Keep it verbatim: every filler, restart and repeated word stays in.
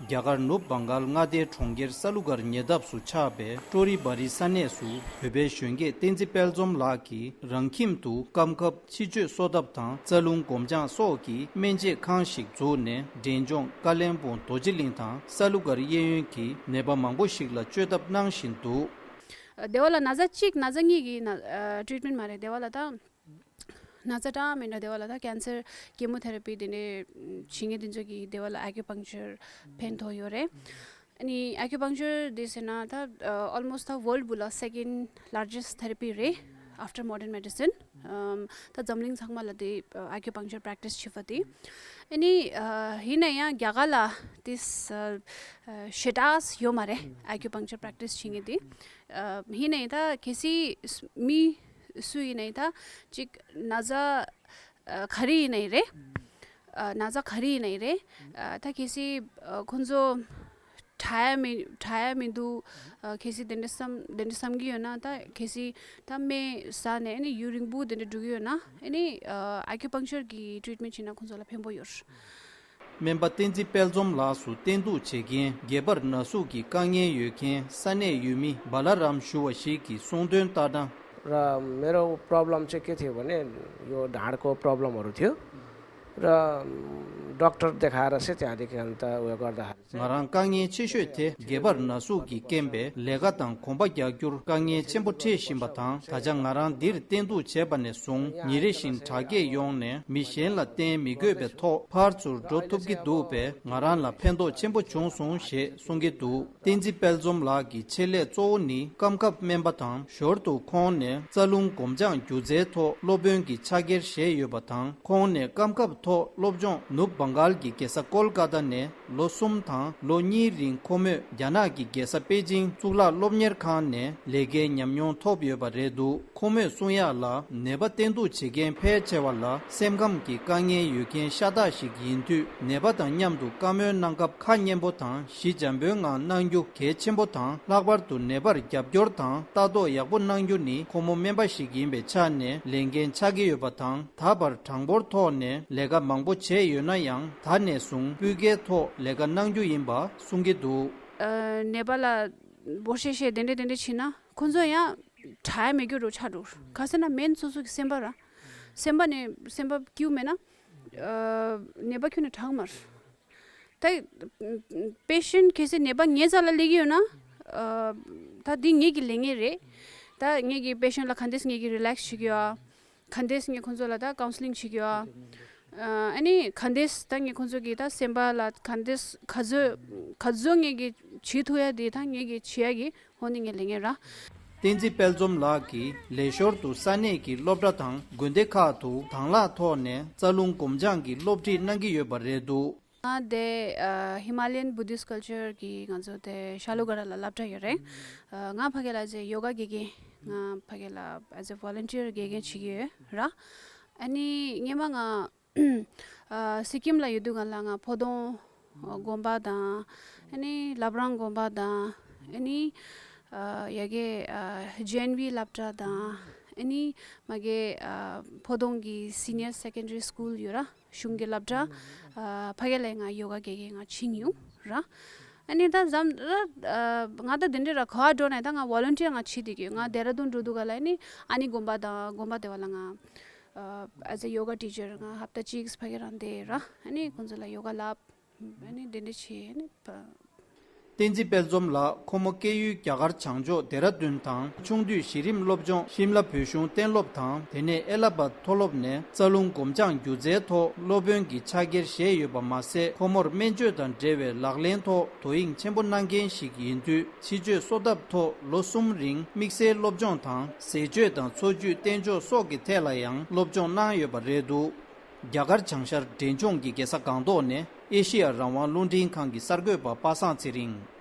རྒྱ་གར་ནུབ་བྷང་གཱལ་མངའ་སྡེའི་གྲོང་ཁྱེར་ས་ལུ་གར་ཉེ་འདབས་སུ་ཆགས་པའི་ཀྲོ་རི་བ་རི་ས་གནས་སུ་བོད་པའི་གཞོན་སྐྱེས་བསྟན་འཛིན་དཔལ་འཛོམས་ལགས་ཀྱིས་རང་ཁྱིམ་དུ་སྐམ་ཁབ། ཕྱི་བཅོས་གསོ་ཐབས་དང་རྩ་རླུང་སྒོམ་སྦྱང་སོགས་ཀྱི་སྨན་དཔྱད་ཁང་ཞིག་བཙུགས་ནས་འབྲས་ལྗོངས་ཀ་ལན་སྦུག་རྡོ་རྗེ་གླིང་དང་ས་ལུ་གར་གཡས་གཡོན་གྱི་ནད་པ་མང་པོ་ཞིག་ལ་བཅོས་ཐབས་གནང་བཞིན་འདུག། སྡེ་བ་ལ་ན་ཚ་གཅིག་ན་ཚ་གཉིས་ཀྱི་ན་ཨ་ཊི་རི་ཊི་མེན་ཊི་མ་རེད། སྡེ་བ་ལ་ད་ན་ཚ་གྲངས་མི་འདྲ། སྡེ་བ་ལ་ད་ཀེན་སར་ཀེ་མོ་ཐེ་ར་པི་དེ་འདྲའི་བྱེད་མཁན་དེ་ཚོ་གི་སྡེ་བ་ལ་ཨ་ཀུ་པང་ཅར་ཕན་ཐོགས་ཡོད་རེད། ཨ་ནི་ཨ་ཀུ་པང་ཅར་དེ་ཟེར་ན་ད་ཨ་ཨོལ་མོ་སི་ཊི་ད་ཝོལཌ་བུ་ལ་སེ་ཀེན་ཌི་ལར་ཇེ་སི་ཊི་ཐེ་ར་པི་རེད། ཨབ་ཊར་མོ་ཌརན་མེ་ཌི་སིན། ཨམ་ད་འཛམ་གླིང་ཚང་མ་ལ་དེ་ཨ་ཨ་ཀུ་པང་ཅར་པྲེག་ཊི་སི་བྱེད་པ་དེ། ཨ་ནི་ཨ་ཡིན་ན་ཡང་རྒྱ་གར་ལ་དེ་ཨ་ཨ་ཞེ་དྲག་ཡོད་མ་རེད། ཨ་ཀུ་པང་ཅར་པྲེག་ཊི་སི་བྱེད་མཁན་དེ། ཨ་ཡིན་ན་ཡང་ད་གལ་སྲིད་མི་སུ་ཡིན་ན་ཡང་ད་ཅིག་ན་ཚ་ཨ་ག་རེ་ཡིན་ན་ཡང་རེད། ཨ་ན་ཚ་ག་རེ་ཡིན་ན་ཡང་རེད། ཨ་ད་གལ་སྲིད་ཨ་ཁོང་ཚོ་དྲག་ཡ་མི་དྲག་ཡ་མི་འདུག། ཨ་གལ་སྲིད་དེ་འདྲ་བསམ་དེ་འདྲ་བསམ་གྱི་ཡོད་ན། ད་གལ་སྲིད་ད་སྨན་ཟ་ནས་ཨ་ནི་ཡུན་རིང་པོ་དེ་འདྲ་འགྲོ་གི་ཡོད་ན། ཨ་ནི་ཨ་ཨ་ཀུ་པང་ཅར་གྱི་ཊི་རི་ཊི་མེན་ཊི་བྱས་ན་ཁོང་ཚོ་ལ་ཕན་པོ་ཡོད། སྨན་པ་བསྟན་འཛིན་དཔལ་འཛོམས་ལགས་སུ་བསྟེན་གཏུག་བྱེད་མཁན་སྒལ་པར་ན་ཟུག་གི་དཀའ་ངལ་ཡོད་མཁན་ས་གནས་ཡུལ་མི་བ་ལ་རམ་ཞུ་བ་ཞིག་གིས་གསུངས་དོན་ལྟར་ན། र मेरो प्रब्लम चाहिँ के थियो भने यो ढाडको प्रब्लमहरू थियो र डक्टर देखाएर चाहिँ त्यहाँदेखि अन्त उयो गर्दाखेरि ང་རང་དཀའ་ངལ་ཆེ་ཤོས་དེ་སྒལ་པར་ན་ཟུག་གི་རྐྱེན་པས་ལས་ཀ་དང་གོམ་པ་རྒྱག་རྒྱུར་དཀའ་ངལ་ཆེན་པོ་འཕྲད་བཞིན་པ་དང་། ད་ཆ་ང་རང་འདིར་བསྟེན་གཏུག་བྱས་པ་ནས་བཟུང་ཉིན་རེ་བཞིན་དྲག་སྐྱེད་ཡོང་ནས་མི་གཞན་ལ་བསྟེན་མི་དགོས་པའི་ཐོག་ཕར་ཚུར་འགྲོ་ཐུབ་ཀྱི་འདུག་པས་ང་རང་ལ་ཕན་ཐོགས་ཆེན་པོ་བྱུང་སོང་ཞེས་གསུང་གི་འདུག། བསྟན་འཛིན་དཔལ་འཛོམས་ལགས་ཀྱི་ཆེད་ལས་གཙོ་བོ་ནི་སྐམ་ཁབ་སྨན་པ་དང་། ཞོར་དུ་ཁོང་ནས་རྩ་རླུང་སྒོམ་སྦྱང་སྒྱུ་རྩལ་ཐོག་སློབ་དཔོན་གྱི་ཕྱག་འཁྱེར་བཞེས་ཡོད་པ་དང་། ཁོང་ནས་སྐམ་ཁབ་ཐོག་སློབ་སྦྱོང་ནུབ་བྷང་གཱལ་གྱི་རྒྱལ་ས་ཀོལ་ཀ་ཏ་ནས་ལོ་གསུམ་དང་ལོ་གཉིས་རིང་ཁོ་མོས་རྒྱ་ནག་གི་རྒྱལ་ས་པེ་ཅིང་གཙུག་ལག་སློབ་གཉེར་ཁང་ནས་ལས་ཀའི་ཉམས་མྱོང་ཐོབ་ཡོད་པ་རེད་འདུག། ཁོ་མོས་གསུང་ཡག་ལ། ནད་པ་བསྟེན་གཏུག་བྱེད་མཁན་ཕལ་ཆེ་བ་ལ་སེམས་ཁམས་ཀྱི་དཀའ་ངལ་ཡོད་མཁན་ཤ་སྟག་ཞིག་ཡིན་དུས། ནད་པ་དང་མཉམ་དུ་བཀའ་མོལ་གནང་སྐབས་ཁ་སྙན་པོ་དང་ཞི་འཇམ་པོའི་ངང་གནང་རྒྱུ་གལ་ཆེན་པོ་དང་། ལྷག་པར་དུ་ནད་པར་རྒྱབ་སྐྱོར་དང་ལྟ་རྟོག་ཡག་པོ་གནང་རྒྱུ་ནི་ཁོ་མོ་སྨན་པ་ཞིག་ཡིན་པའི་ཆ་ནས་ལས་འགན་ཆགས་ཀྱི་ཡོད་པ་དང་། ད་བར་གྲངས་འབོར་ཐོག་ནས་ལས་ཀ་མང་པོ་བྱས་ཡོད་ན་ཡང་། ད་ནས་བཟུང་སྤུས་ཀའི་ཐོག་ལས་ཀ་གནང་རྒྱུ་ཡིན་པ་གསུང་གི་འདུག། ཨ་ནད་པ་ལ་འབོ་ཤེས་ཤེས་དེ་འདྲས་དེ་འདྲས་བྱས་ན་ཁོ་ཚོ་ཡང་དྲག་ཡ་མེད་རྒྱུ་རུ་ཆགས་འགྲོ། ག་ཟེར་ན་སྨན་སོ་སོ་གི་སེམས་པ་ར། སེམས་པ་ནས་སེམས་པ་སྐྱིད་མེད་ན་ཨ་ནད་པ་ཁྱོན་ནས་དྲག་མ་རེད། ད་པེ་ཤེན་གལ་སྲིད་ནད་པ་ངའི་རྩ་ལ་སླེབས་ཀྱི་ཡོད་ན་ཨ་ད་འདི་ངེད་ཀྱི་ལས་ངན་རེད། ད་ངེད་ཀྱི་པེ་ཤེན་ལ་ག་འདྲས་ངེད་ཀྱི་རི་ལེགས་བྱེད་ཀྱི་ཡོད། ག་འདྲས་ངས་ཁོང་ཚོ་ལ་ད་ཀའུན་སི་ལིང་བྱེད་ཀྱི་ཡོད། ཨ་ནི་ག་འདྲས་ད་ངས་ཁོང་ཚོ་གི་ད་སེམས་པ་ལ་ག་འདྲས་ག་ཚོད་ག་ཚོད་ངས་ཀྱི་བྱེད་ཐུབ་ཡ་དེ་ད་ངས་ཀྱི་བྱེད་ཡ་གི་འོ་ནི་ངས་ལས་ངན་ར། བསྟན་འཛིན་དཔལ་འཛོམས་ལགས་ཀྱིས་ལས་ཞོར་དུ་ས་གནས་ཀྱི་སློབ་གྲྭ་དང་དགོན་སྡེ་ཁག་ཏུ་དང་བླངས་ཐོག་ནས་རྩ་རླུང་སྒོམ་སྦྱང་གི་སློབ་ཁྲིད་གནང་གི་ཡོད་པ་རེད་འདུག། ང་དེ་ཨ་ཧི་མ་ལ་ཡན་བུ་དིསྟ་ཀལ་ཅར་གི་ང་ཚོ་དེ་ཤ་ལུ་ག་ར་ལ་སློབ་གྲྭ་ཡོད་རེད། ཨ་ང་ཕ་གི་ལ་ཨེ་ཛ་ཡོ་ག་དགེ་རྒན། ང་ཕ་གི་ལ་ཨེ་ཛ་ཝོ་ལན་ཊི་ཡར་དགེ་རྒན་བྱེད་ཀྱི་ཡོད་ར། ཨ་ནི་སྔོན་མ་ང་ཨ་སི་ཀིམ་ལ་ཡོད་དུས་སྒང་ལ་ང་ཕོ་དོང་དགོན་པ་དང་། ཨ་ནི་བླ་བྲང་དགོན་པ་དང་། ཨ་ནི་ཨ་ཡ་གི་ཨ་ཇེ་ཨེན་ཝི་སློབ་གྲྭ་དང་། ཨ་ནི་མ་གི་ཨ་ཕོ་དོང་གི་སི་ནི་ཡར་སེ་ཀན་ཌ་རི་སི་ཀུལ་ཡོད་ར། གཞུང་གི་སློབ་གྲྭ། ཨ་ཕ་གི་ལ་ང་ཡོ་ག་དགེ་རྒན་ང་བྱེད་མྱོང་ར། ཨ་ནི་ད་འཛམ་ར་ཨ་ང་ད་དེ་འདྲ་ར་ག་བ་འགྲོ་ནས་ད་ང་ཝོ་ལན་ཊི་ཡར་ང་བྱེད་བསྡད་ཀྱི་ཡོད། ང་ལྡེ་ར་ལྡུན་འགྲོ་དུས་སྒང་ལ་ཨ་ནི་ཨ་ནི་དགོན་པ་དང་དགོན་པ་དེ་བ་ལ་ང་ཨ་ཨེ་ཛ་ཡོ་ག་ཊི་ཅར་ང་ཧབ་ཏ་གཅིག་ཕ་གི་རང་བསྡད་ར། ཨ་ནི་ཁོང་ཚོ་ལ་ཡོ་ག་བསླབ། ཨ་ནི་དེ་འདྲ་བྱས་ཨ་ནི་ཕ། བསྟན་འཛིན་དཔལ་འཛོམས་ལགས་ཁོ་མོ་སྐྱེས་ཡུལ་རྒྱ་གར་བྱང་ཕྱོགས་ལྡེ་ར་ལྡུན་དང་། ཆུང་དུས་གཞི་རིམ་སློབ་སྦྱོང་ཤིམ་ལ་བོད་གཞུང་གཏན་སློབ་དང་། དེ་ནས་ཨེ་ལ་ཧ་བཱད་མཐོ་སློབ་ནས་རྩ་རླུང་སྒོམ་སྦྱང་སྒྱུ་རྩལ་ཐོག་སློབ་དཔོན་གྱི་ཕྱག་འཁྱེར་བཞེས་ཡོད་པ་མ་ཟད། ཁོ་མོར་སྨན་བཅོས་དང་འབྲེལ་བའི་ལག་ལེན་ཐོག་དོ་དབྱིངས་ཆེན་པོ་གནང་མཁན་ཞིག་ཡིན་དུས། ཕྱི་བཅོས་གསོ་ཐབས་ཐོག་ལོ་གསུམ་རིང་དམིགས་བསལ་སློབ་སྦྱོང་དང་། ཟས་སྤྱོད་དང་འཚོ་བཅུད་བསྟེན་ཕྱོགས་སོགས་ཀྱི་ཐད་ལ་ཡང་སློབ་སྦྱོང་གནང་ཡོད་པ་རེད་འདུག། རྒྱ་གར་བྱང་ཤར་འབྲས་ལྗོངས་ཀྱི་རྒྱལ་ས་སྒང་ཏོག་ནས་ཨེ་ཤེ་ཡ་རང་དབང་རླུང་འཕྲིན་ཁང་གི་གསར་འགོད་པ་པ་སངས་ཚེ་རིང་།